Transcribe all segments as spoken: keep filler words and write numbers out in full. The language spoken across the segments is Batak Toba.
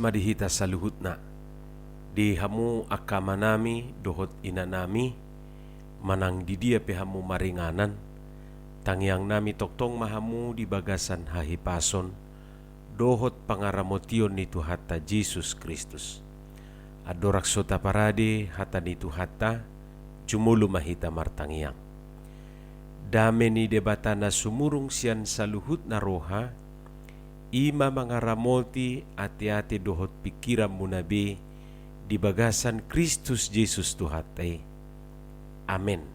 Di hita saluhutna, di hamu angka amanami dohot inanami, manang di dia pe hamu maringanan, tangiangnami tongtong ma hamu di bagasan hahipason dohot pangaramotion ni Tuhanta Jesus Kristus. Andorang so taparade hata ni Tuhanta, jumolo ma hita martangiang. Dame ni Debata na sumurung sian saluhutna roha, i ma mangaramoti ateate dohot pingkiranmuna be di bagasan Kristus Jesus Tuhanta i. Amen.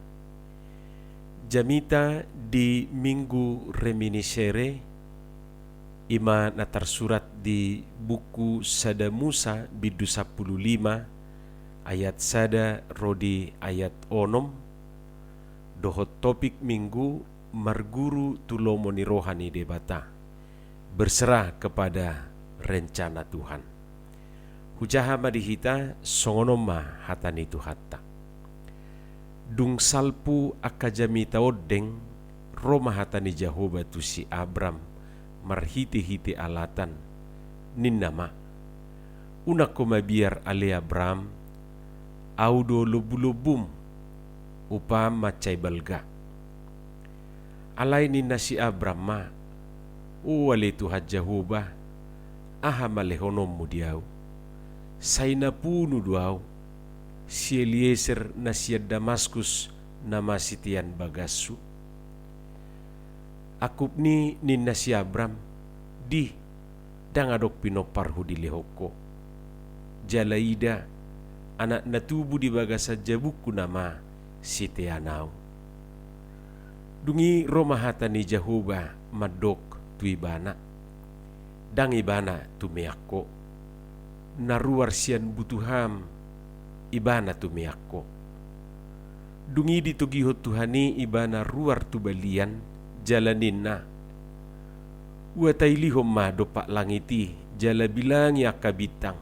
Jamita di Minggu Reminiscere, i ma na tarsurat di buku Sada Musa bindu sampulu lima, ayat sada ro di ayat onom, dohot topik Minggu, marguru tu lomo ni roha ni Debata, berserah kepada rencana Tuhan. Hujaha ma di hita, songon on ma hata ni Tuhanta. Dung salpu angka jamita ondeng, ro ma hata ni Jahowa tu si Abram marhitehite alatan, ninna ma: Unang ho mabiar ale Abram, Ahu do lombulombum, upaam mansai balga. Alai ninna si Abram ma: O ale Tuhan Jahowa, aha ma lehononmu di ahu? Sai na punu do ahu, si Elieser na sian Damaskus na masitean bagashu? Angkup ni ninna si Abram: Dih, ndang adong pinomparhu dilehon ho. Jala ida, anak na tubu di bagasan jabungku nama sitean ahu. Dung i ro ma hata ni Jahowa mandok tu ibana: Ndang ibana tumean ho, na ruar sian butuham ibana tumean ho. Dung i ditogihon Tuhan i ibana ruar tu balian, jala ninna: Ua tailihon ma dompak langit i, jala bilangi angka bintang,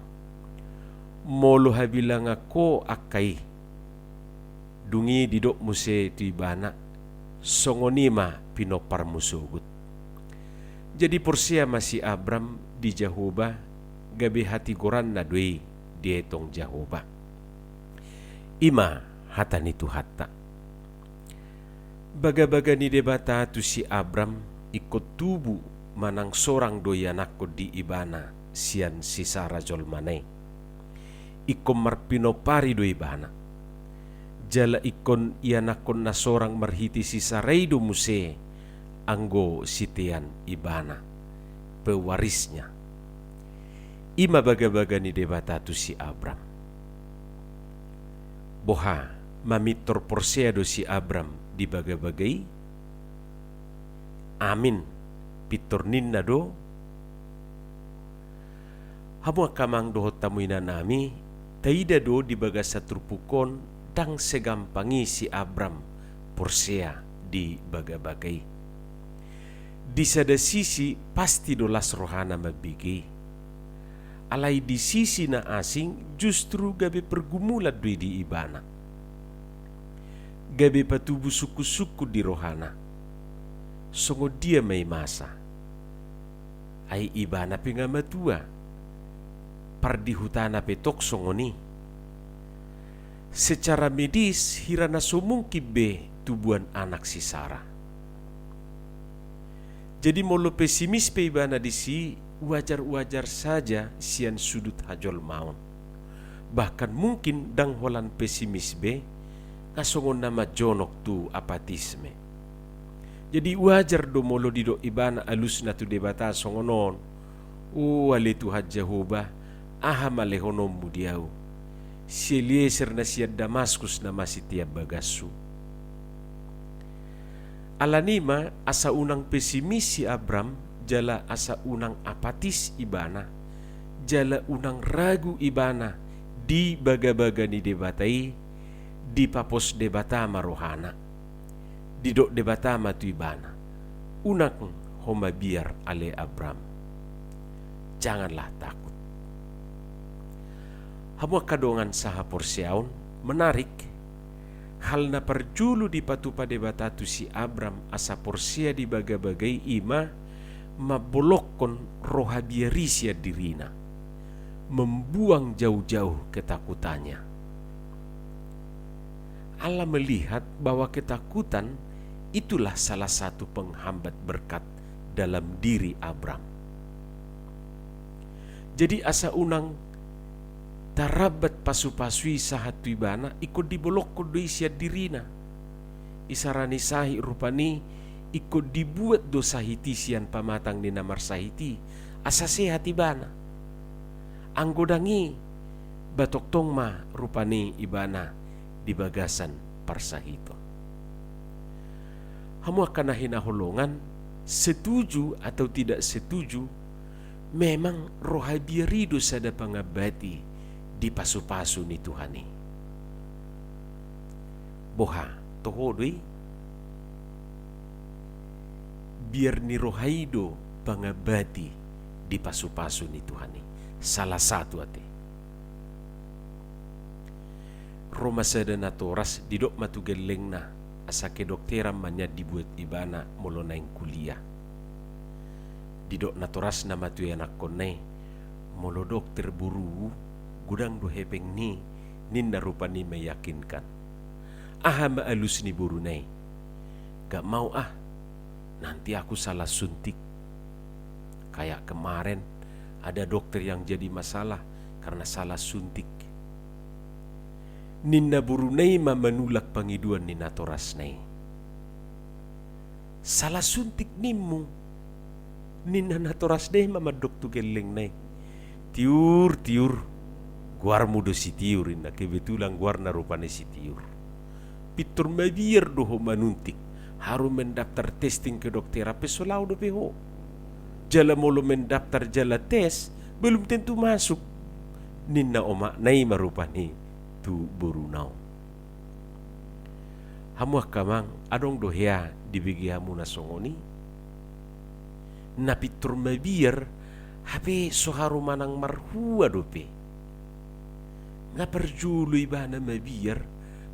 molo habilangan ho angka i. Dung i didok muse tu ibana: Songon i ma pinomparmu sogot. Jadi porsea ma si Abram di Jahowa, gabe hatigoranna do i dietong Jahowa. I ma hata ni Tuhanta. Bagabaga ni Debata tu si Abram ingkon tubu manang sorang do ianakhon di ibana sian si Sara jolmana i. Ingkon marpinompari do ibana. Jala ingkon ianakhon na sorang marhite si Sara i do muse anggo sitean ibana, pewarisnya. I ma bagabaga ni Debata tu si Abram. Boha, mamintor porsea do si Abram di bagabaga i? Amin, pintor ninna do. Hamu angka amang dohot hamu inanami, taida do di bagasan turpuk on, ndang segampang i si Abram porsea di bagabaga i. Di sada sisi pasti do las rohana mambege i. Alai di sisi na asing justru gabe pergumulan do i di ibana. Gabe patubu sungkun-sungkun di rohana. Songon dia ma i masa? Ai ibana pe nga matua. Pardihutana pe tong songon i. Secara medis hira na so mungkin be tubuan anak si Sara. Jadi molo pesimis pe ibana disi, wajar-wajar saja sian sudut hajolmaon. Bahkan mungkin ndang holan pesimis be, nga songon na manjonok tu apatisme. Jadi wajar do molo didok ibana alusna tu Debata songon on: O ale Tuhan Jahowa, aha ma lehononmu di ahu? Si Elieser na sian Damaskus na masitean bagashu. Alani ma asa unang pesimis si Abram, jala asa unang apatis ibana, jala unang ragu ibana di bagabaga ni Debata i, dipapos Debata ma rohana. Didok Debata ma tu ibana: Unang ho mabiar ale Abram. Janganlah takut. Hamu angka dongan sahaporseaon, menarik. Hal na parjolo dipatupa Debata tu si Abram asa porsea di bagabaga i ima mambolongkon roha biar i sian dirina. membuang jauh-jauh ketakutannya. Allah melihat bahwa ketakutan itulah salah satu penghambat berkat dalam diri Abram. Jadi asa unang tarambat pasu-pasu i sahat tu ibana, ingkon dibolongkon do i sian dirina. Isarani sahit rupani, ingkon dibuat do sahit i sian pamatang ni na marsahit i, asa sehat ibana. Anggo dang i, batongtong ma rupani ibana di bagasan parsahiton. Hamu angka na hinaholongan, setuju atau tidak setuju, memang roha biar i do sada pangambati di pasu-pasu ni Tuhan i. Boha, toho do i? Biar ni roha i do pangambati di pasu-pasu ni Tuhan i. Salah satu ate. Ro ma sada natoras, didok ma tu gellengna, asa kedokteran ma nian dibuat ibana molo naeng kuliah. Didok natorasna ma tu ianakkonna i, molo dokter boru, godang do hepeng ni, ninna rupani meyakinkan. Aha ma alus ni boruna i? Gak mau ah, nanti aku salah suntik. Kayak kemarin, ada dokter yang jadi masalah karena salah suntik. Ninna boruna i ma manulak pangidoan ni natorasna i. Salah suntik nimmu, ninna natorasna i ma mandok tu gellengna i. Tiur, Tiur, goarmu do si Tiur, inna, kebetulan goarna rupani si Tiur. Pintor mabiar do ho manuntik, haru mendaftar testing kedokteran pe so lao dope ho. Jala molo mendaftar jala tes, belum tentu masuk, ninna omakna i ma rupani tu boruna on. Hamu angka amang, adong do hea dibege hamu na songon i? Na pintor mabiar, hape so haru manang marhua dope. Na parjolo ibana mabiar,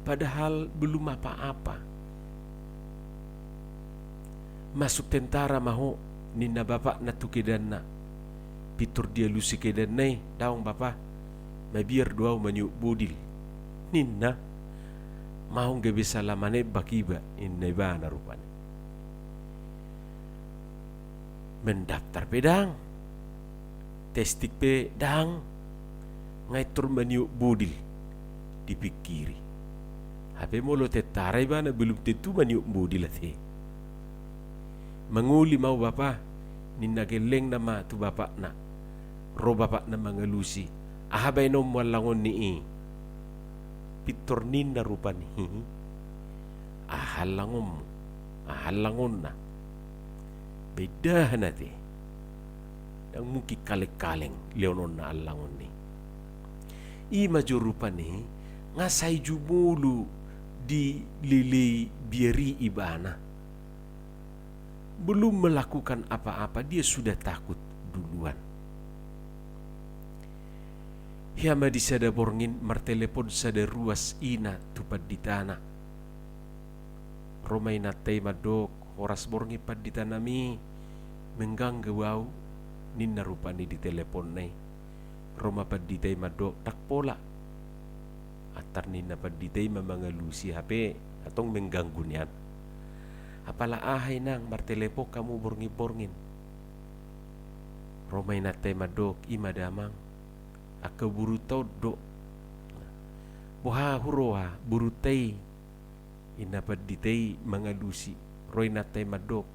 padahal belum apa-apa. Masuk tentara ma ho, ninna bapakna tu kedanna. Pintor dialusi kedanna i, daong bapa, mabiar do au maniop bodil, ninna. Maong gabe sala manembak iba, inna ibana rupani. Mendaftar pe dang, testing pe dang, nga pintor maniop bodil, dipingkiri. Hape molo tentara ibana belum tentu maniop bodil ate. Mangoli ma au bapa, ninna gellengna ma tu bapakna. Ro bapakna mangalusi, aha baenonmu allangon ni i? Pintor ninna rupani, aha allangonmu? Aha allangonna? Baen dahan ate. Dang mungkin kaleng-kaleng lehononna allangon ni i. I ma jo rupani, nga sai jumolo dilelei biar i ibana. Belum melakukan apa-apa, dia sudah takut duluan. Hea ma di sada borngin martelepon sada ruas ina tu panditana. Ro ma inanta i mandok, horas borngin panditanami, mengganggu au, ninna rupani di teleponna i. Ro ma pandita i mandok, ndang pola. Antar ninna pandita i ma mangalusi, hape antong mengganggu nian. Apala aha inang martelepon hamu borngin-borngin? Ro ma inanta i mandok, i ma damang, angka borunta on do. Boha huroha borunta i? Inna pandita i mangalusi. Ro inanta i mandok,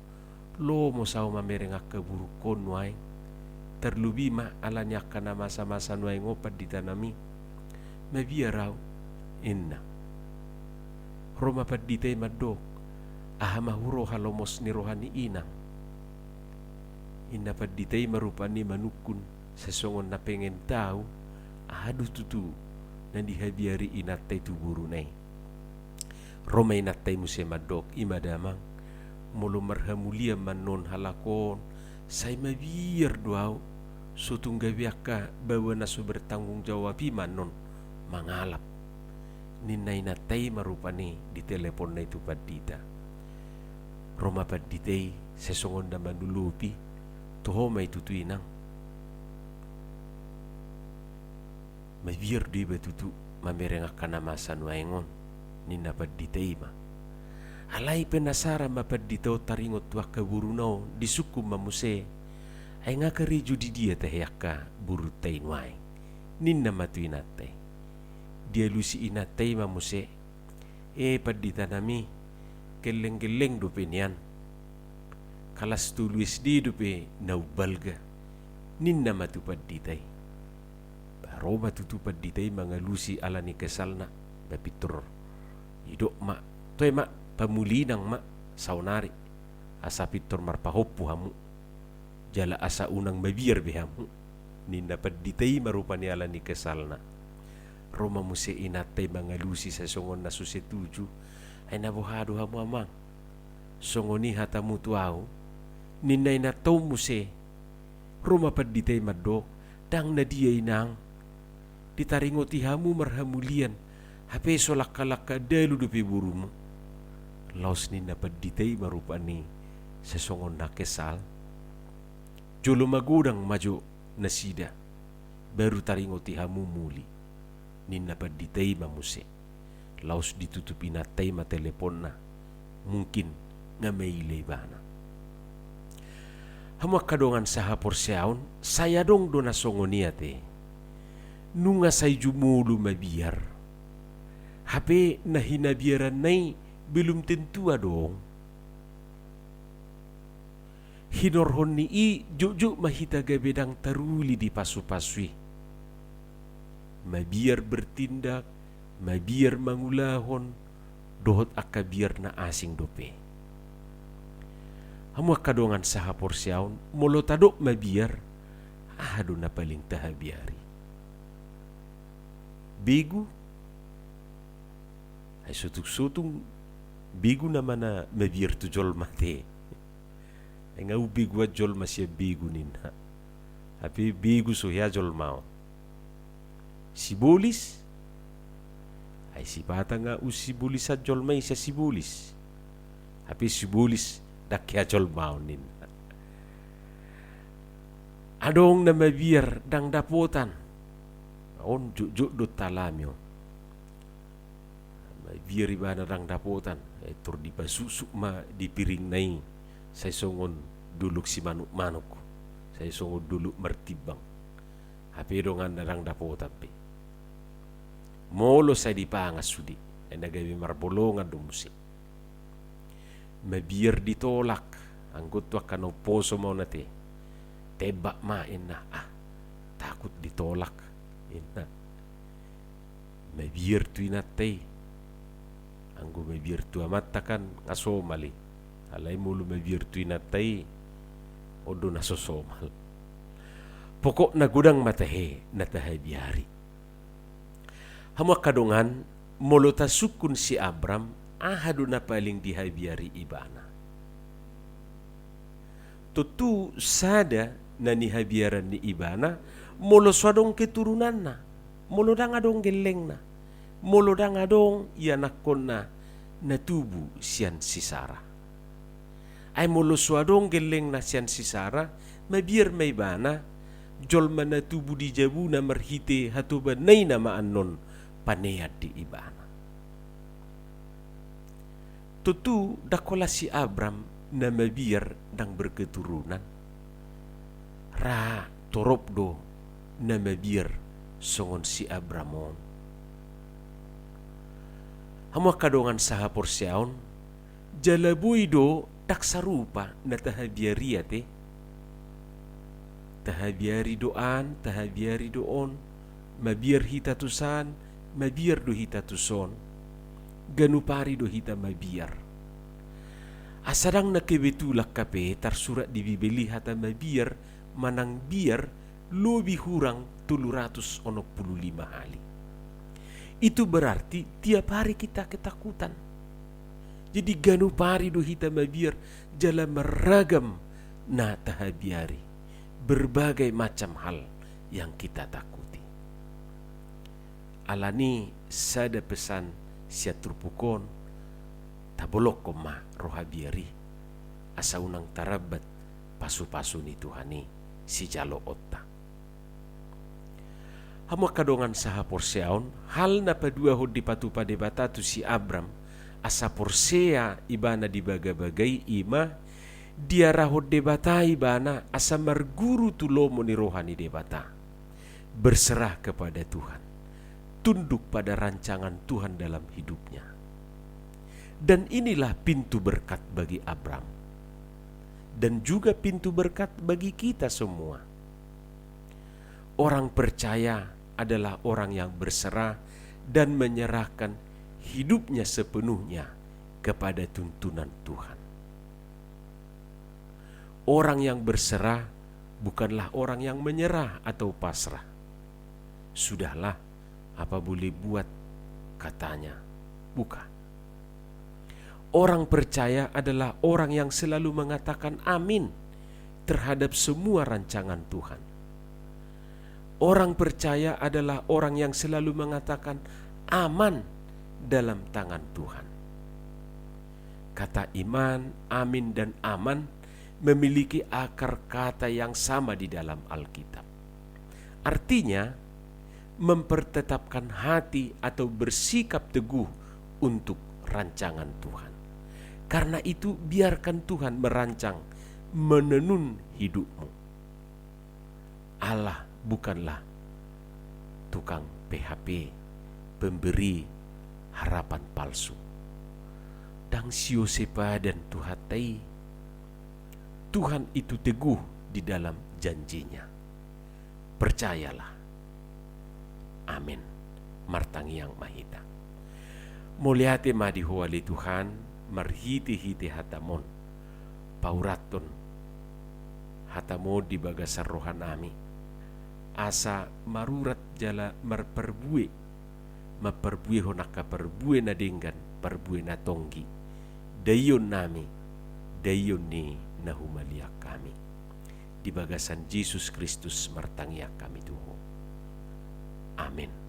lomos au mamereng angka borungkon nuaeng. Tarlobi ma ala ni angka na masa-masa nuaeng on panditanami. Mabiar au, inna. Ro ma pandita i mandok, aha ma huroha lomos ni roha ni inang? Inna pandita i ma rupani manungkun, sai songon na pengen tau, aha do tutu na dihabiari inanta i tu boruna i. Ro ma inanta i muse mandok, i ma damang, molo marhamulian ma annon halak on, sai mabiar do au, so tung gabe angka baoa na so bertanggung jawab i ma annon mangalap. Ninna inanta i ma rupani di teleponna i tu pandita. Ro ma pandita i, sai songon na manolopi, toho ma i tutu inang. Mabiar do iba tutu mamereng angka na masa nuaeng on, ninna pandita i ma. Alai penasaran ma pandita on taringot tu angka boruna on, disungkun ma muse, ai nga karejo di dia tahe angka borunta i nuaeng, ninna ma tu inanta i. Dialusi inanta i ma muse, e pandita nami, gelleng-gelleng dope nian. Kalas tolu S D dope na umbalga, ninna ma tu pandita i. Ro ma tutu pandita i mangalusi ala ni kesalna, ba pintor didok ma, toe ma, pamuli inang ma saonari, asa pintor marpahompu hamu, jala asa unang mabiar be hamu, ninna pandita i ma rupani ala ni kesalna. Ro ma muse inanta i mangalusi sai songon na so setuju. Ai na boha do hamu amang? Songon i hatamu tu ahu, ninna inanta on muse. Ro ma pandita i mandok, ndang na dia inang, ditaringoti hamu marhamulian, hape so langka-langka andalu dope borumu. Laos ninna pandita i ma rupani sai songon na kesal. Jolo magodang ma jo nasida, baru taringoti hamu muli, ninna pandita i ma muse. Laos ditutup inanta i ma teleponna, mungkin nga maila ibana. Hamu angka dongan sahaporseaon, sai adong do na songon i ate. Nunga sai jumolo mabiar, hape na hinabiaranna i belum tentu adong. Hinorhon ni i jotjot ma hita gabe ndang taruli di pasu-pasu i. Mabiar bertindak, mabiar mangulahon, dohot angka biar na asing dope. Hamu angka dongan sahaporseaon, molo tadok mabiar, aha do na paling tahabiari? Begu? Ai sotung-sotung begu nama na mabiar tu jolma ate. Ai nga umbegoan jolma sian begu ninna. Hape begu so hea jolma on. Sibolis? Ai sipata nga unsibolisan jolma i sian sibolis. Hape sibolis ndang hea jolma on ninna. Adong na mabiar ndang dapotan. On jotjot do taalami on. Mabiar ibana ndang dapotan, eh, tor dipasuksuk ma di piringna i, sai songon dolok simanuk-manuk, sai songon dolok martimbang. Hape donganna ndang dapotan be. Molo sai dipangan sude, ai na gabe marbolongan do muse. Mabiar ditolak, anggo tu angka na umposo ma on ate. Tembak ma inna, ah, takut ditolak, inna. Mabiar tu inanta i. Anggo mabiar tu amanta kan nga somal i. Alai molo mabiar tu inanta i, on do na so somal. Pokokna godang ma tahe na tahabiari. Hamu angka dongan, molo tasungkun si Abram, aha do na paling dihabiari ibana? Tontu sada na nihabiaran ni ibana, molo so adong keturunanna, molo ndang adong gellengna, molo ndang adong ianakkonna na tubu sian si Sara. Ai molo so adong gellengna sian si Sara, mabiar ma ibana, jolma na tubu di jabuna marhite hatobanna i nama annon panean di ibana. Tontu ndang holan si Abram na mabiar ndang berketurunan. Ra torop do na mabiar songon si Abram on. Hamu angka dongan sahaporseaon, jala boi do ndang sarupa na tahabiari ate. Tahabiari do an, tahabiari do on, mabiar hita tu san, mabiar do hita tu son. Ganup ari do hita mabiar. Asa ndang na kebetulan hape tarsurat di Bibel i hata mabiar manang biar lobi hurang tolu ratus onom pulu lima hali. Itu berarti tiap hari kita ketakutan. Jadi ganup ari do hita mabiar jala marragam na tahabiari. Berbagai macam hal yang kita takuti. Alani sada pesan sian turpuk on, tabolongkon ma roha biar i, asa unang tarambat pasu-pasu ni Tuhan i sijaloonta. Hamu angka dongan sahaporseaon, hal na paduahon dipatupa Debata tu si Abram, asa porsea ibana di bagabaga i, i ma diarahon Debata ibana asa marguru tu lomo ni roha ni Debata, berserah kepada Tuhan, tunduk pada rancangan Tuhan dalam hidupnya. Dan inilah pintu berkat bagi Abram, dan juga pintu berkat bagi kita semua. Orang percaya adalah orang yang berserah dan menyerahkan hidupnya sepenuhnya kepada tuntunan Tuhan. Orang yang berserah bukanlah orang yang menyerah atau pasrah. "Sudahlah, apa boleh buat," katanya. Bukan. Orang percaya adalah orang yang selalu mengatakan amin terhadap semua rancangan Tuhan. Orang percaya adalah orang yang selalu mengatakan aman dalam tangan Tuhan. Kata iman, amin, dan aman memiliki akar kata yang sama di dalam Alkitab. Artinya, mempertetapkan hati atau bersikap teguh untuk rancangan Tuhan. Karena itu, biarkan Tuhan merancang, menenun hidupmu. Allah bukanlah tukang P H P, pemberi harapan palsu. Ndang siose padan Tuhanta i. Tuhan itu teguh di dalam janji-Nya. Percayalah. Amin. Martangiang ma hita. Mauliate ma di Ho ale Tuhan, marhitehite hataMon. Paurathon hataMon di bagasan rohanami, asa marurat jala marparbue, mamparbuehon angka parbue na denggan, parbue na tonggi, daionnami, daion ni na humaliang hami. Di bagasan Jesus Kristus martangiang hami tu Ho. Amin.